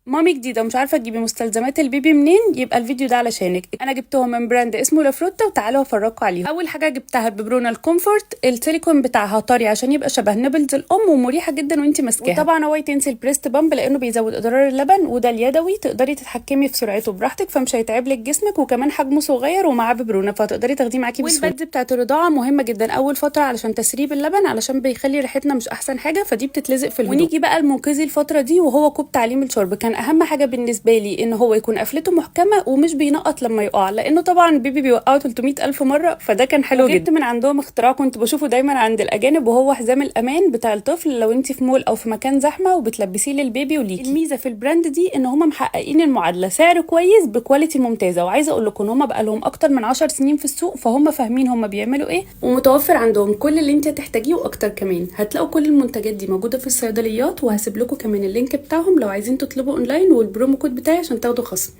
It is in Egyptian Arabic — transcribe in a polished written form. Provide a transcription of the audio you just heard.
مامي جديدة ومش عارفه تجيبي مستلزمات البيبي منين؟ يبقى الفيديو ده علشانك. انا جبتهم من brand اسمه لافروتا، وتعالوا افرجكم عليهم. اول حاجة جبتها الببرونه ال comfort، السيليكون بتاعها طري عشان يبقى شبه nipples الام ومريحه جدا وانت ماسكاها. وطبعا اوعي تنسي ال breast pump لانه بيزود ادرار اللبن، وده اليدوي تقدري تتحكمي في سرعته براحتك فمش هيتعب لك جسمك، وكمان حجمه صغير ومعاه ببرونه فتقدري تاخديه معاكي بسهولة. وال pads بتاعت الرضاعة مهمة جدا اول فترة علشان تسريب اللبن، علشان بيخلي ريحتنا مش احسن حاجة، فدي بتتلزق في الهدوم. ونيجي بقى المنقذي الفترة دي وهو كوب تعليم الشرب. كان اهم حاجة بالنسبة لي ان هو يكون قفلته محكمة ومش بينقط لما يقع، لانه طبعا بيبي بيوقعه 300 الف مرة، فده كان حلو جدا. جبت من عندهم اختراع كنت بشوفه دايما عند الاجانب، وهو حزام الامان بتاع الطفل لو انت في مول او في مكان زحمة وبتلبسيه للبيبي وليكي. الميزة في ال brand دي ان هم محققين المعادلة، سعر كويس ب quality ممتازة. وعايزه اقول لكم ان هم بقى لهم اكتر من 10 سنين في السوق، فهم فاهمين هم بيعملوا ايه، ومتوفر عندهم كل اللي انت هتحتاجيه واكتر كمان. هتلاقوا كل المنتجات دي موجودة في الصيدليات، وهسيب لكم كمان ال link بتاعهم لو عايزين تطلبوا online، وال promo code بتاعي عشان تاخدوا خصم.